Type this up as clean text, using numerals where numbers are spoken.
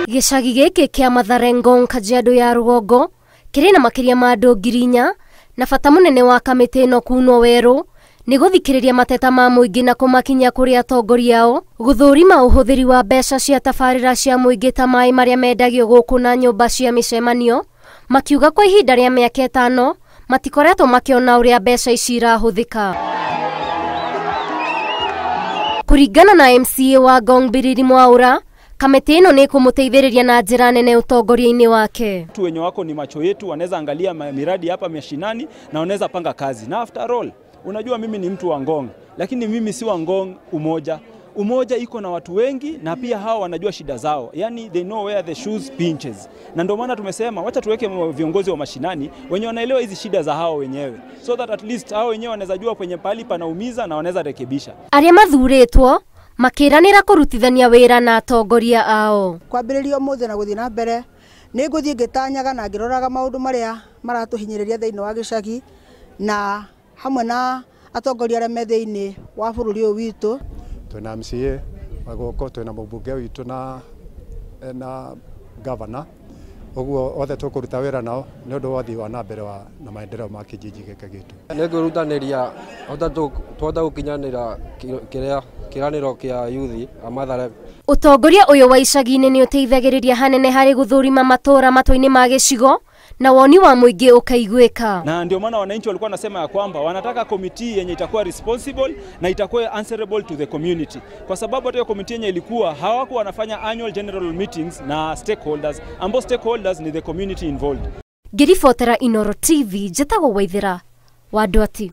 Gĩcagi gĩkĩ kĩa Mathare Ngong Kajiado ya rũgongo kĩrĩ na makĩria ma andũ 4,000 na bata mũnene wa kamĩtĩ ĩno kunwo werũ nĩ gũthikĩrĩria mateta ma mũingĩ na kũmakinyia kũrĩ atongoria ao, gũthũrima ũhũthĩri wa mbeca cia tabarĩra cia mũingĩ ta maĩ marĩa mendagio gũkũ na nyũmba cia mĩcemanio, makiuga kwa ihinda rĩa mĩaka 5 matikoretwo makĩona ũrĩa mbeca ici irahũthĩka. Kũringana na MCA wa Ngong Biriri Mwaura, kamĩtĩ ĩno nĩ ĩkũmũteithĩrĩria na njĩra nene ũtongoria-inĩ wake. Watu wenye wako ni macho yetu, wanaweza angalia miradi hapa mashinani na wanaweza panga kazi. Na after all, unajua mimi ni mtu wa Ngong, lakini mimi si wa Ngong Umoja. Umoja iko na watu wengi na pia hao wanajua shida zao. Yani they know where the shoes pinches. Na ndio maana tumesema wacha tuweke viongozi wa mashinani wenye wanaelewa hizi shida za hao wenyewe, so that at least hao wenyewe wanaweza jua kwenye pahali panaumiza na wanaweza rekebisha. Arĩa mathurĩtwo makĩranĩra kũrutithania wĩra na atongoria ao. Kwambĩrĩria ũmũthĩ na gũthiĩ na mbere nĩ ngũthiĩ ngĩtanyaga na ngĩroraga maũndũ marĩa maratũhinyĩrĩria thĩinĩ wa gĩcagi na hamwe na atongoria arĩa me thĩinĩ wa bũrũri ũyũ witũ. Twĩna MCA wa gũkũ, twĩna mũmbunge witũ na governor, ũguo othe tũkũruta wĩra nao nĩ ũndũ wa ũthii wa na mbere na maendeleo ma kijiji gĩkĩ gitũ. Nĩ ngwĩrutanĩria tũhote gũkinyanĩra kĩrĩa kĩranĩro kĩa yuthi a Mathare. Ũtongoria ũyũ wa icagi-inĩ nĩ ũteithagĩrĩria hanene harĩ gũthũrima matũra matũ-inĩ ma gĩcigo na woni wa mũingĩ ũkaiguĩka. Na ndio maana wananchi walikuwa wanasema ya kwamba wanataka committee yenye itakuwa responsible na itakuwa answerable to the community, kwa sababu hata hiyo committee yenye ilikuwa hawakuwa wanafanya annual general meetings na stakeholders, ambao stakeholders ni the community involved. Ngĩribotera Inooro TV, njĩtagwo Waithera wa Ndwati.